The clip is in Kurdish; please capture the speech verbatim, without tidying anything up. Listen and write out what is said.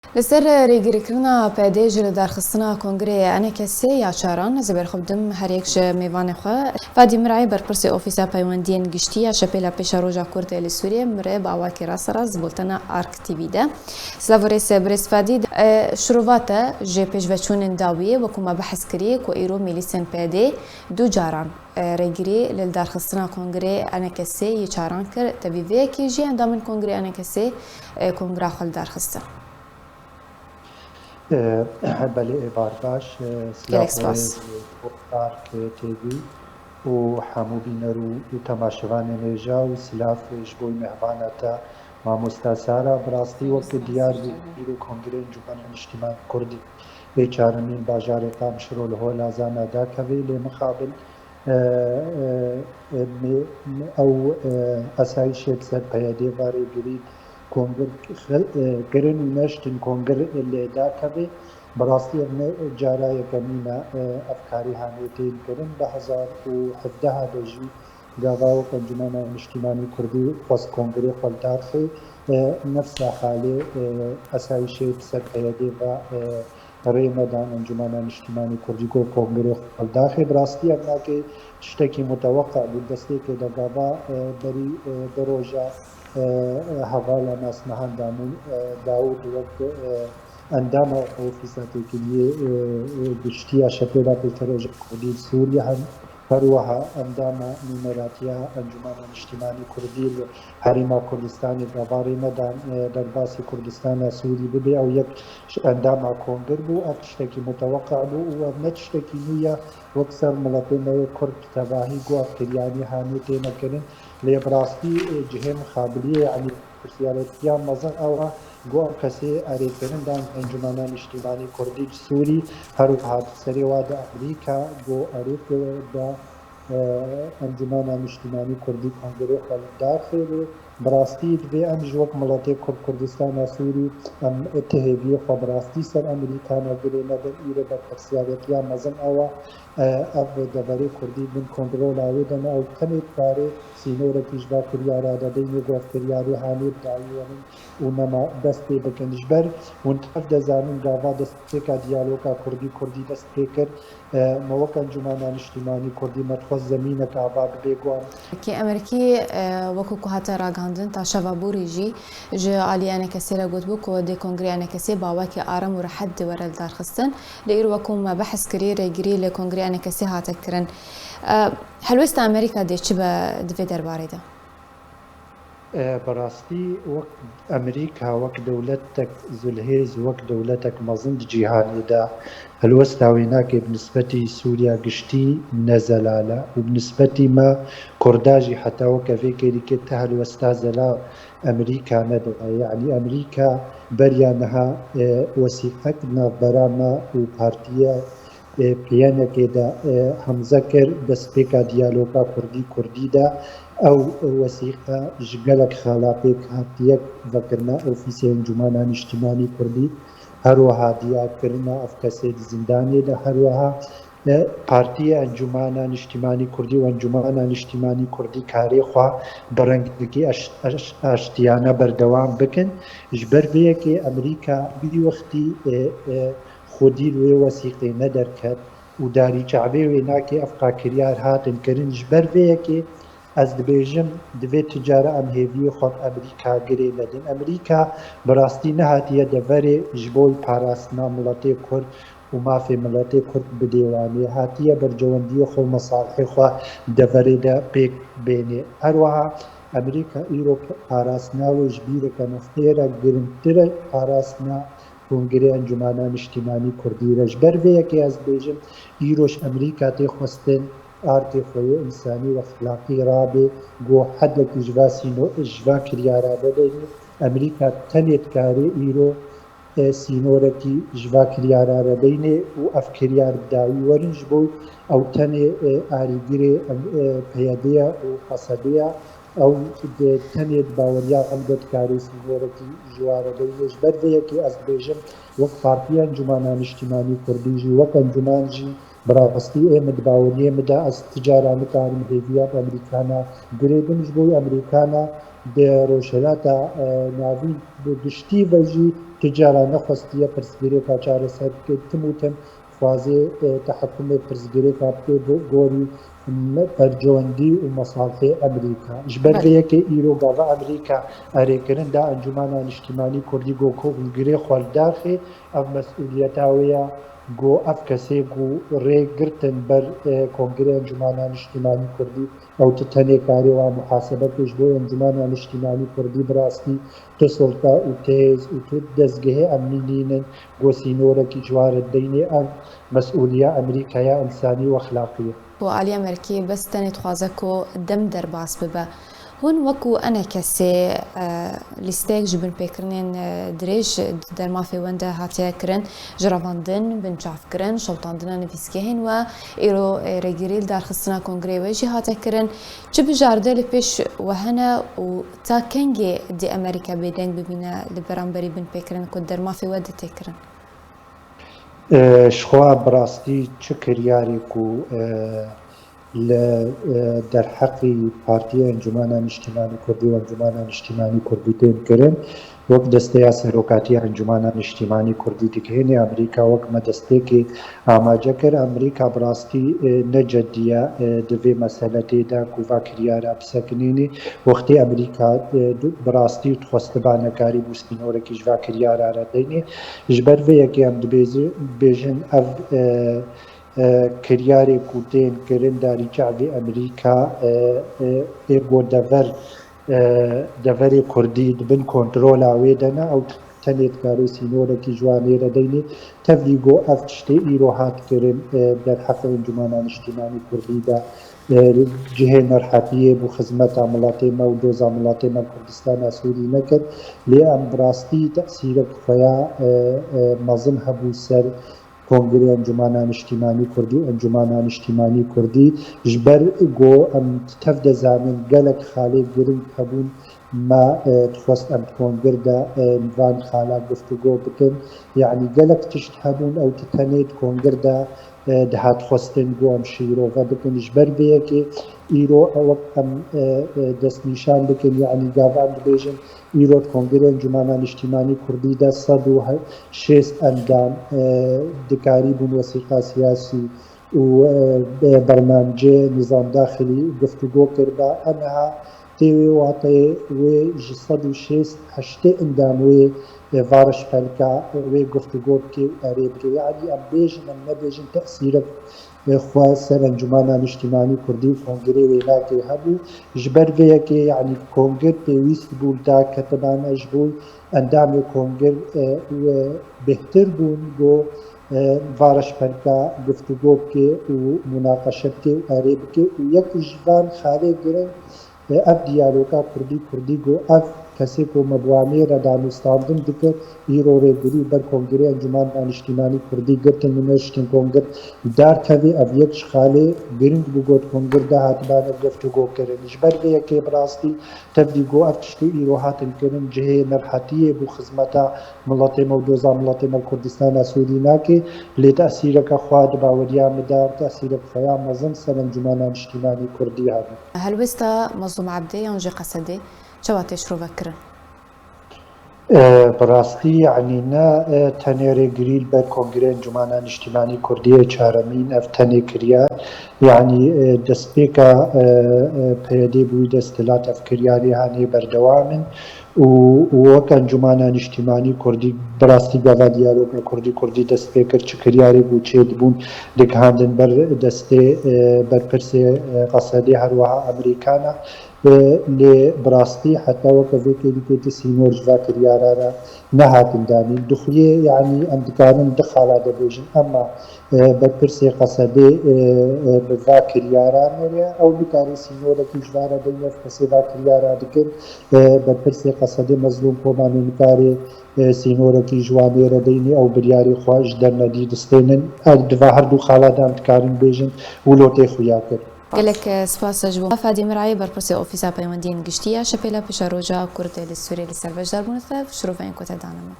Li ser rêgirîkirina P D ji li darxistina Kongreyê ENKSê ya çaran, ez ê berxwe bidim her yek ji mêvanê xwe. Fadî Mirayê, berpirsê Ofîsa Peywendiyên Giştî ya Şepêla Pêşeroja Kurd li Sûriyê, mire bi awakî rasterast ji bultena Ark T V de. Silav û rêz birêz Fadî. E, şirova te ji pêşveçûnên dawiyê, wekû me behs kirî, ku îro mîlîsên P D du caran, e, rêgirî li darxistina Kongreyê ENKSê yê çaran kir. Tevî vê yekê jî endamên Kongreyê ENKSê, e, kongra xwe li dar xistin. E, belê, êvar baş, e, Gelek silav spas. Ark T V û hemû bîner û, û temaşevanên hêja û silav ji bo mêvana te, mamosta Sara. Bi rastî wek diyar bû, îro Kongreyê Encûmena Niştîmanî Kurdî ê çarimîn bajarê Qamişlo li Holazana dakeve, lê mixabin, e, e, e, me-, me-, ew, e, esayîşê li ser P Y D ve rêgirî kongir xil-, e, kirin û neştin kongir lê dakeve. Bi rastî ev ne cara yekemîn e, e, ev karî hanê tên kirin. Du hezar û hevdeh de jî gava wek Encûmena Niştîmanî Kurdî xwest kongirê xwe li dar xê, e, nefsa halê, e, esayîşê li ser P Y D ve, e, rê nedan Encûmena Niştîmanî Kurdî ku kongirê xwe li dar xê. Bi rastî ev nake tiştekî muteweqe bû. Destpêkê de gava, e, berî, e, du roja, e, e, hevala nasnihan Damûn, e, Dawûd wek, e, endama Ofîsa Têkiliyê, e, e, Giştî ya Şepêla Pêşeroja Kurdî li Sûriyê, her, her wiha endama Nûneratiya Encûmena Niştîmanî Kurdî li Herêma Kurdistanê gava rê nedan, e, derbasî Kurdistana Sûrî bibe. Ew yek ji endama kongir bû. Ev tiştekî muteweqe bû û ev ne tiştekî nû ye. Wek ser miletê me yê Kurd bi tevahî got, ev kiryarî hanê têne kirin. Lê bi rastî, e, cihê mixabiliyê, yanî pirsiyaretiya mezin ew e, got, ev kesê erê kirin dan Encûmena Niştîmanî Kurdî ji Sûrî, her wiha di serê wa de Amerîka, got, erê ki de, e, Encûmena Niştîmanî Kurdî kongirê xwe li dar xêrê. Bi rastî divê em ji wek miletê Kurd Kurdistana Sûrî em ti hêviyê xwe bi rastî ser Amerîka negirê nedin. Îro berpirsiyaretiya mezin ew e. E, ev deverê Kurdî bin kontrola wê de ne. Ew tenê dikarê sînorekî ji va kiryara de bîne, got, ev kiryarê hanê bi dawî werin û nema dest pê bikin. Ji ber hûn tev dizanin gava destpêka diyaloga Kurdî Kurdî dest pê kir. E, me wek Encûmena Niştîmanî Kurdî me dixwest zemînek ava bibe guhan. Kê Amerîkî, e, wekû ku hate ragihandin, ta şeva borî jî ji alî ENKSê re gotibû ku dê kongrê ENKSê bi awakî arem û rehet dê were lidarxistin. Lê îro wekû me behs kirî, rêgirî li kongrê ENKSê hate kirin. E, helwesta Amerîka dê çi be di vê derbarê de? E, bi rastî wek Amerîka, wek dewletek zilhêz, wek dewletek mezin di cîhanê de, helwesta wê nake bi nisbetî Sûriya giştî ne zelal e û bi nisbetî me Kurda jî heta weke vê kêrîkê ti helwesta zelal Amerîka nedaye. Yanî Amerîka beriya niha, e, wesîqek di navbera me û partiya, e, P N K'ê de, e, hemze kir, destpêka diyaloga Kurdî Kurdî de. Ew wesîqe ji gelek xala pêk hat, yek vekirina Ofîsê Encûmena Niştîmanî Kurdî, her wiha diyarkirina ev kesê di zindanê de, her wiha, e, Partiya Encûmena Niştîmanî Kurdî û Encûmena Niştîmanî Kurdî karê xwe bi rengekî aş-, aş-, aştiyane berdewam bikin. Ji ber vê yekê Amerîka vî wextî, e, e, xwedî li wê wesîqê nederket û darî çavê wê nake ev ka kiryar hatin kirin. Ji ber vê yekê ez dibêjim, divê tu cara em hêviyê xwe bi Amerîka girê nedin. Amerîka bi rastî nehatiye deverê ji bo parastina miletê Kurd û mafê miletê Kurd bidê wanê. Hatiye bercewendiyê xwe û mesalihê xwe deverê de pêk bênê. Her wiha Amerîka îro parastina wê ji bîr e, ke nextê re giringtir e parastina Kongrê Encûmena Niştîmanî Kurdî re. Ji ber vê yekê ez dibêjim, îro ji Amerîka tê xwestin arkê xwe yê însanî û exlaqî rabe, ku hedekî ji va sîno-, ji va kiryara bibêne. Amerîka tenê dikare îro, e, sînorekî ji va kiryara re bîne û ev kiryar bi dawî werin, ji bo ew tenê, e, arîgirê, e, P Y D ye û P S D ye. Ew di tenê di baweriya em de dikare sînorekî ji wa re bîne. Ji ber vê yekê ez dibêjim, wek Partiya Encûmena Niştîmanî Kurdî jî, wek encûmen jî, Bi rastî ê min di baweriyê min de ez ti cara nikarim hêviya bi Amerîkana girê bim, ji bo Amerîkana di Rojhilata, e, Navîn bi giştî ve jî ti cara nexwestiye pirsgirêka çareser bike, tim û tim dixwaze, e, tehekkumê pirsgirêka bike bo gorî me-, berjewendî û mesalihê Amerîka. Ji ber Belê. vê yekê îro gava Amerîka erêkirin da Encûmena Niştîmanî Kurdî go kongirê xwe li daxê, ev mesûliyeta wê ya, go ev kesê ku rê girtin ber, e, Kongirê Encûmena Niştîmanî Kurdî, ew tu tenê karê wa muhasebe ke ji bo Encûmena Niştîmanî Kurdî bi rastî tu sulta û tu hêz û tu dezgehê emnî nînin, go sînorekî ji wa re deynê, ev mesûliya Amerîkaya însanî û exlaqî ye. Ku alî Amerîkî bes tenê dixwaze ku dem derbas bibe. Hûn wekû enekesê, e, lîsteyek ji binpêkirinên, e, dirêj di dermafê wan de hatiye kirin, ji revandin, binçavkirin, şewitandina nivîsgehên we, îro, e, rêgirî li darxistina kongreyê we jî hate kirin. Çi bijarde li pêş we hene û ta kengê dê Amerîka bêdeng bimîne li beramberî binpêkirin ku di dermafê we de tê kirin? E, ji xwe bi rastî çi kiryarê ku, e, li, e, derheqî Partiya Encûmena Niştîmanî Kurdî û Encûmena Niştîmanî Kurdî tên kirin, wek desteya serokatiya Encûmena Niştîmanî Kurdî digihênê Amerîka wek me destpêkê amace kir. Amerîka bi rastî, e, ne cedî ye, e, di vê meseletê de ku va kiryara bisekinênê. Wextê Amerîka, e, du-, bi rastî dixwestiba nekarî bû sînorekî ji va kiryara re deynê. Ji ber vê yekê em dibêzi-, dibêjin ev, e, e, kiryarê ku tên kirin darî çavê Amerîka, e, e, ê go dever, e, deverê Kurdî di bin kontrola wê de ne, ew tenê dikare sînorekî ji wan nêre deynê. Tevlî go ev tiştê îro hat kirin, e, derheqê Encûmena Niştîmanî Kurdî de, e, cihê nerhetiyê bû xizmeta miletê me û doza miletê me Kurdistana Sûrî nekir. Lê em bi rastî tesîrek xwe ya, e, e, mezin hebû ser Kongrê Encûmena Niştîmanî Kurdî û Encûmena Niştîmanî Kurdî, ji ber ku em tev dizanin gelek xalê giring hebûn, me, e, dixwest em di kongir de, e, van xala guftûgo bikin. Yanî gelek tişt hebûn ew di tenê di kongir de, e, dihat xwestin ku em şîrove bikin. Ji ber vê yekê îro ew wek em, e, e, destnîşan bikin, yanî gava em dibêjin, Îro di Kongrê Encûmena Niştîmanî Kurdî de sed û şêst endam, e, dikarîbûn wesîqa siyasî û, e, bernamcê nizam daxilî guftûgo kiriba. Eniha tê wê wateyê wê ji sed û şêst heştê endam wê, e, varişpelka wê guftûgo bike û erê bike. Yanî em bêjin, em nebêjin tesîrek xwe ser Encûmena Niştîmanî Kurdî û Kongirê wênakê hebû. Ji ber vê yekê, yanî Kongir pêwîst bû li daketibana ji bo endamê Kongir, e, û, e, bêhtir bûn ku, e, va reşberka guftûgo bike û munaqeşe bike û erê bike û yek ji van xalê giring Ev diyaloga Kurdî-Kurdî ku ev kesê ku me bi wanê re danûstandin dikir, îro rêgirî ber Kongirê Encûmena Niştîmanî Kurdî girtin û neştin Kongir dar kevê, ev yek ji xalê giring bû got Kongir de hatibane guftûgo kirin. Ji ber vê yekê bi rastî tevlî ku ev tiştê îro hatin kirin cihê nerhetiyê bû xizmeta miletê me û doza miletê me li Kurdistana Sûrî nake, lê tesîreke xwe di baweriya min de, tesîrek xwe ya mezin ser Encûmena Niştîmanî Kurdî hebû. Helwesta Mazlûm Ebdê yan jî Qesedê çawa tê şirovekirin? E, bi rastî, yanî ne, e, tenê rêgirî li ber Kongirê Encûmena Niştîmanî Kurdî yê çaremîn, ev tenê kiryar, yanî, e, destpêka, e, e, P Y D bûyî desthilat ev kiryarê hanê berdewam in. û, û wek Encûmena Niştîmanî Kurdî bi rastî gava diyaloga Kurdî-Kurdî dest pê kir, çi kiryarê bû çêdibûn digihandin ber destê, e, berpirsê, e, Qesedê, her wiha Amerîkana. E, lê bi rastî heta weke vê kêlîkê ti sînor ji va kiryara re nehatin danîn. Dixuyê, yanî em dikarin di xala de bêjin, emma e, berpirsê Qesedê, e, e, bi va kiryara nêre, ew nikare sînorekî ji va re deyne, kesê va kiryara dikin, e, berpirsê Qesedê Mezlûm Kobanê nikare, e, sînorekî ji wan nêre deyne, ew biryarê xwe ji dernedî distênin. Ev di va her du xala de em dikarin bêjin, wilo tê xuya kir. Gelek, e, spas ji bo Fadî Mirayê, berpirsê Ofîsa Peywendiyên Giştî ya Şepêla Pêşeroja Kurd li Sûriyê li ser beşdarbûn, te şiroveyên ku te dane me.